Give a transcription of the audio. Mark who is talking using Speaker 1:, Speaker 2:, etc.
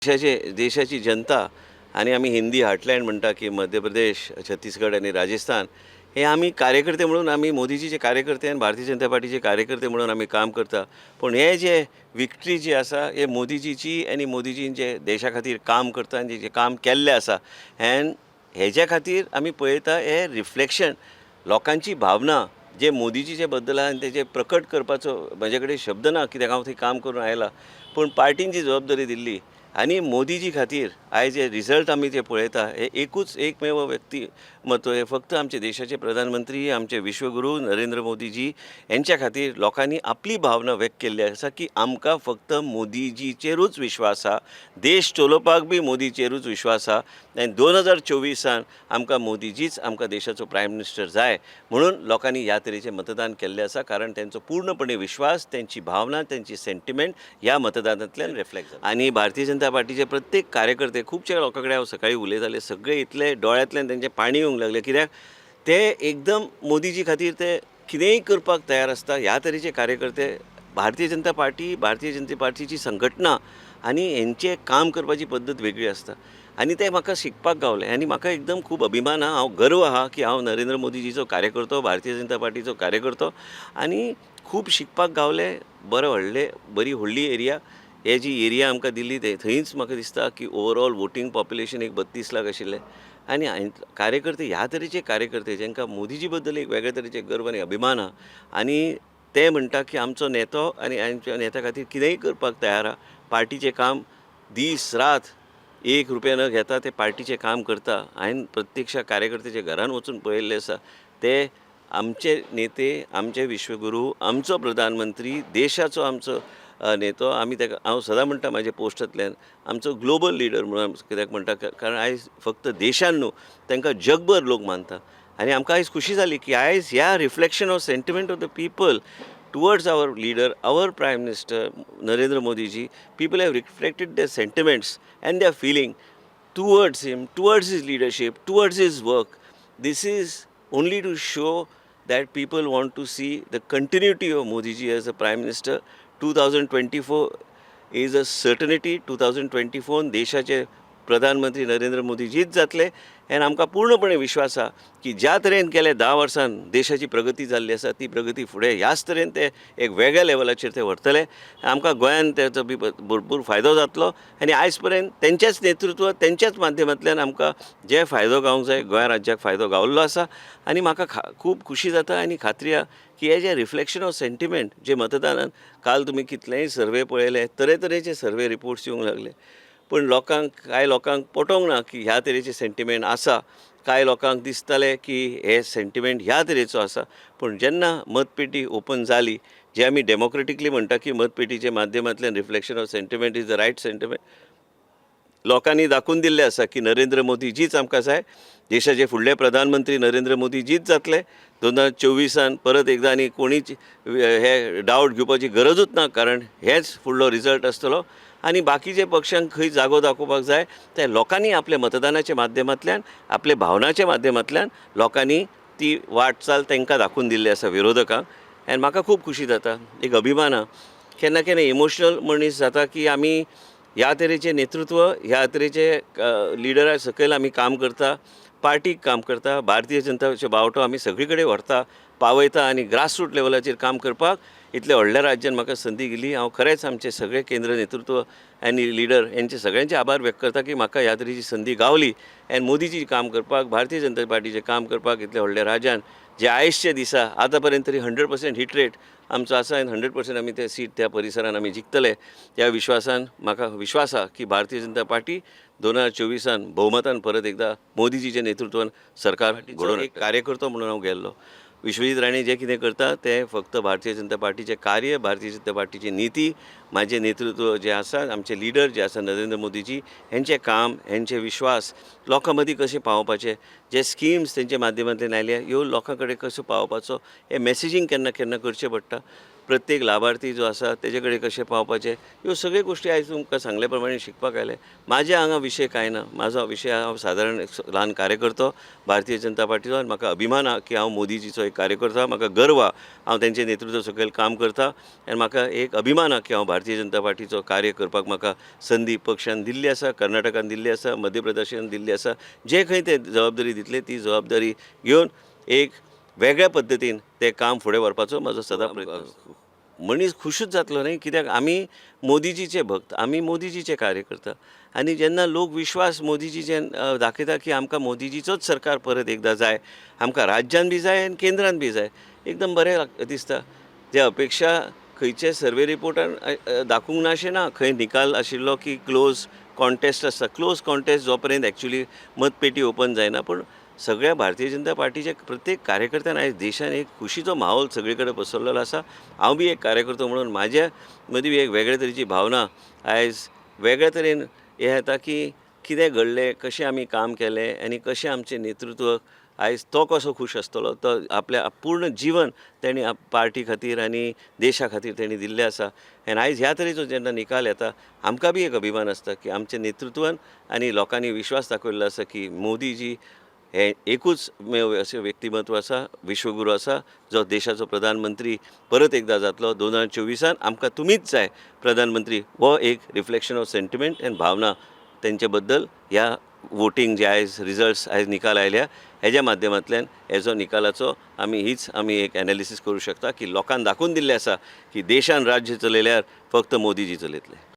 Speaker 1: देशाचे देशाची जनता आनी आमी हिंदी हार्टलँड म्हणटा की मध्य प्रदेश, छत्तीसगड आनी राजस्थान हे आमी कार्यकर्ते म्हणून, आमी मोदीजीचे कार्यकर्ते आनी भारतीय जनता पार्टीचे कार्यकर्ते म्हणून आमी काम करता. पूण हे जे विक्ट्री जी आसा हे मोदीजीची आनी मोदीजीन जे देशा खातीर काम करता आनी जे काम केल्लें आसा एन हेज्या खातीर आमी पळयता हे रिफ्लेक्शन लोकांची भावना जे मोदीजीचे बद्दल आहा आनी तेजे प्रकट करपाचो म्हजे कडेन शब्द ना, कित्याक हांव थंय काम करून आयला. पूण पार्टीन जी जबाबदारी दिल्ली आनी मोदीजी खातीर आयज जे रिजल्ट आमी जे पळयता हे एकूच एकमेव व्यक्तिमत्व हे फक्त आमचे देशाचे प्रधानमंत्री, आमचे विश्वगुरू नरेंद्र मोदीजी यांच्या खातीर लोकांनी आपली भावना व्यक्त केल्ली आसा की आमकां फक्त मोदीजीचेरूच विश्वास आहा, देश चलोवपाक बी मोदीचेरूच विश्वास आहा आनी 2024 आमकां मोदीजीच आमकां देशाचो प्रायम मिनिस्टर जाय म्हणून लोकांनी ह्या तरेचें मतदान केल्लें आसा. कारण तेंचो पूर्णपणे विश्वास, तेंची भावना, तेंची सेंटिमेंट ह्या मतदानांतल्यान रिफ्लेक्ट जाता. आनी भारतीय जनता पार्टीचे प्रत्येक कार्यकर्ते, खुबशे लोकां कडेन हांव सकाळीं उलयताले, सगळे इतले दोळ्यांतल्यान तेंचें पाणी येवंक लागलें, कित्याक ते एकदम मोदीजी खातीर ते कितेंय करपाक तयार आसता. ह्या तरेचे कार्यकर्ते भारतीय जनता पार्टी, भारतीय जनता पार्टीची संघटना आनी हेंचें काम करपाची पद्दत वेगळी आसता आनी तें म्हाका शिकपाक गावलें. आनी म्हाका एकदम खूब अभिमान आहा, हांव गर्व आहा की हांव नरेंद्र मोदीजीचो कार्यकर्तो, भारतीय जनता पार्टीचो कार्यकर्तो आनी खूब शिकपाक गावलें. बरें व्हडलें, बरी व्हडली एरिया, हे जी एरिया आमकां दिल्ली ते थंयच म्हाका दिसता की ओवरऑल वोटींग पॉप्युलेशन एक 32 लाख आशिल्लें आनी हांवें कार्यकर्ते ह्या तरेचे कार्यकर्ते जांकां मोदीजी बद्दल एक वेगळे तरेचे गर्व आनी अभिमान आहा आनी ते म्हणटा की आमचो नेतो आनी आमच्या नेत्या खातीर कितेंय करपाक तयार आहा. पार्टीचें काम दीस रात एक रुपया न घेता ते पार्टीचें काम करता. हांवें प्रत्यक्ष कार्यकर्त्याच्या घरान वचून पळयल्लें आसा. ते आमचे नेते, आमचे विश्वगुरू, आमचो प्रधानमंत्री, देशाचो आमचो नेतो. आमी ताका, हांव सदां म्हणटा म्हाज्या पोस्टांतल्यान, आमचो ग्लोबल लिडर म्हणून. कित्याक म्हणटा? कारण आयज फक्त देशान न्हू, तांकां जगभर लोक मानता. आनी आमकां आयज खुशी जाली की आयज ह्या reflection of sentiment of the people towards our leader, our Prime Minister Narendra Modi ji, people have reflected their sentiments and their feeling towards him, towards his leadership, towards his work. This is only to show that people want to see the continuity of Modi ji as a Prime Minister. 2024 is a certainty. 2024 देशाचे प्रधानमंत्री नरेंद्र मोदीजीच जातले आनी आमकां पूर्णपणे विश्वास आहा की ज्या तरेन गेल्या 10 वर्सान देशाची प्रगती जाल्ली आसा, ती प्रगती फुडें ह्याच तरेन ते एक वेगळ्या लेवलाचेर ते व्हरतले. आमकां गोंयान तेचो बी भरपूर फायदो जातलो आनी आयज पर्यंत तेंचेच नेतृत्व, तेंच्याच माध्यमांतल्यान आमकां जे फायदो गावंक जाय, गोंय राज्याक फायदो गावल्लो आसा. आनी म्हाका खूब खुशी जाता आनी खात्री आहा की हे जे रिफ्लेक्शन ऑफ सेंटिमेंट जे मतदानान काल तुमी कितलेय सर्वे पळयले, तरेतरेचे सर्वे रिपोर्ट्स येवंक लागले, पूण लोकांक, कांय लोकांक पटोवंक ना की ह्या तरेचे सेंटिमेंट आसा. कांय लोकांक दिसतालें की हे सेंटिमेंट ह्या तरेचो आसा. पूण जेन्ना मतपेटी ओपन जाली, जे आमी डेमोक्रेटिकली म्हणटा की मतपेटीच्या माध्यमांतल्यान reflection of sentiment is the right sentiment, लोकांनी दाखोवन दिल्लें आसा की नरेंद्र मोदीजीच आमकां जाय, देशाचे फुडले प्रधानमंत्री नरेंद्र मोदीजीच जातले 2024 परत एकदां. आनी कोणीच हे डावट घेवपाची गरजूच ना, कारण हेच फुडलो रिजल्ट आसतलो. आनी बाकीचे पक्षांक खंय जागो दाखोवपाक जाय ते लोकांनी आपल्या मतदानाच्या माध्यमांतल्यान, आपल्या भावनाच्या माध्यमांतल्यान लोकांनी ती वाटचाल तांकां दाखोवन दिल्ली आसा, विरोधकांक. आनी म्हाका खूब खुशी जाता, एक अभिमान आहा. केन्ना केन्ना इमोशनल मनीस जाता की आमी ह्या तरेचें नेतृत्व, ह्या तरेचे लिडरा सकयल आमी काम करता, पार्टीक काम करता, भारतीय जनताचे बावटो आमी सगळी कडेन व्हरता, पावयता आनी ग्रासरूट लेवलाचेर काम करपाक इतल्या व्हडल्या राज्यान म्हाका संदी दिली. हांव खरेंच आमचे सगळे केंद्र नेतृत्व आनी लिडर यांचे सगळ्यांचे आभार व्यक्त करता की म्हाका ह्या तरेची संदी गावली आनी मोदीजी काम करपाक, भारतीय जनता पार्टीचें काम करपाक इतल्या व्हडल्या राज्यान, जे आयजच्या दिसा आतां पर्यंत तरी 100% हिट रेट आमचो आसा आनी 100% आमी ते सीट त्या परिसरान आमी जिखतले त्या विश्वासान. म्हाका विश्वास आहा की भारतीय जनता पार्टी 2024 भोवमतान परत एकदां मोदीजीच्या नेतृत्वान सरकार घडोवन, एक कार्यकर्तो म्हणून हांव गेल्लो. विश्वजीत राणे जें कितें करता तें फक्त भारतीय जनता पार्टीचें कार्य, भारतीय जनता पार्टीची निती, म्हाजें नेतृत्व जें आसा, आमचे लिडर जे आसा नरेंद्र मोदीजी, हेंचें काम, हेंचे विश्वास लोकां मदीं कशें पावोवपाचें, जे स्किम्स तेंच्या माध्यमांतल्यान आयल्या ह्यो लोकां कडेन कश्यो पावोवपाचो, हें मॅसेजींग केन्ना केन्ना करचें पडटा. प्रत्येक लाभार्थी जो आसा तेजे कडेन कशें पावपाचें, ह्यो सगळ्यो गोश्टी आयज तुमकां सांगले प्रमाणे शिकपाक आयले. म्हाज्या हांगा विशय कांय ना. म्हाजो विशय, हांव सादारण एक ल्हान कार्यकर्तो भारतीय जनता पार्टीचो आनी म्हाका अभिमान आहा की हांव मोदीजीचो एक कार्यकर्तो आहा. म्हाका गर्व आहा, हांव तेंचे नेतृत्व सकयल काम करता आनी म्हाका एक अभिमान आहा की हांव भारतीय जनता पार्टीचो कार्य करपाक म्हाका संदी पक्षान दिल्ली आसा, कर्नाटकान दिल्ली आसा, मध्य प्रदेशान दिल्ली आसा. जे खंय ते जबाबदारी दितले ती जबाबदारी घेवन एक वेगळ्या पद्दतीन तें काम फुडें व्हरपाचो म्हाजो सदां प्रयत्न आसा. मनीस खुशूच जातलो न्ही, कित्याक आमी मोदीजीचे भक्त, आमी मोदीजीचे कार्यकर्ता आनी जेन्ना लोक विश्वास मोदीजीचे दाखयता की आमकां मोदीजीचोच सरकार परत एकदां जाय, आमकां राज्यान बी जाय आनी केंद्रान बी जाय, एकदम बरें दिसता. जे अपेक्षा खंयचे सर्वे रिपोर्टान दाखोवंक ना अशें ना. खंय निकाल आशिल्लो की क्लोज कॉन्टेस्ट आसता. क्लोज कॉन्टेस्ट जो पर्यंत एक्चुली मतपेटी ओपन जायना, पूण सगळ्या भारतीय जनता पार्टीचे प्रत्येक कार्यकर्त्यान आयज देशान एक खुशीचो माहोल सगळे कडेन पसरलेलो आसा. हांव बी एक कार्यकर्तो म्हणून म्हाज्या मदीं बी एक वेगळे तरेची भावना आयज वेगळे तरेन हें येता की कितें घडलें, कशें आमी काम केलें आनी कशें आमचें नेतृत्व आयज तो कसो खूश आसतलो. तो आपल्या पूर्ण जिवन तेणी पार्टी खातीर आनी देशा खातीर तेणी दिल्लें आसा आनी आयज ह्या तरेचो जेन्ना निकाल येता आमकां बी एक अभिमान आसता की आमच्या नेतृत्वान आनी लोकांनी विश्वास दाखयल्लो आसा की मोदीजी हे एकूच मेव अशें व्यक्तिमत्व आसा, विश्वगुरू आसा, जो देशाचो प्रधानमंत्री परत एकदां जातलो 2024 आमकां तुमीच जाय प्रधानमंत्री. हो एक रिफ्लेक्शन ऑफ सेंटिमेंट आनी भावना तेंचे बद्दल ह्या वोटींग जे आयज रिजल्ट्स आयज निकाल आयल्या हेज्या माध्यमांतल्यान हेजो निकालाचो आमी हीच आमी एक एनालिसीस करूं शकता की लोकांक दाखोवन दिल्लें आसा की देशान राज्य चलयल्यार फक्त मोदीजी चलयतले.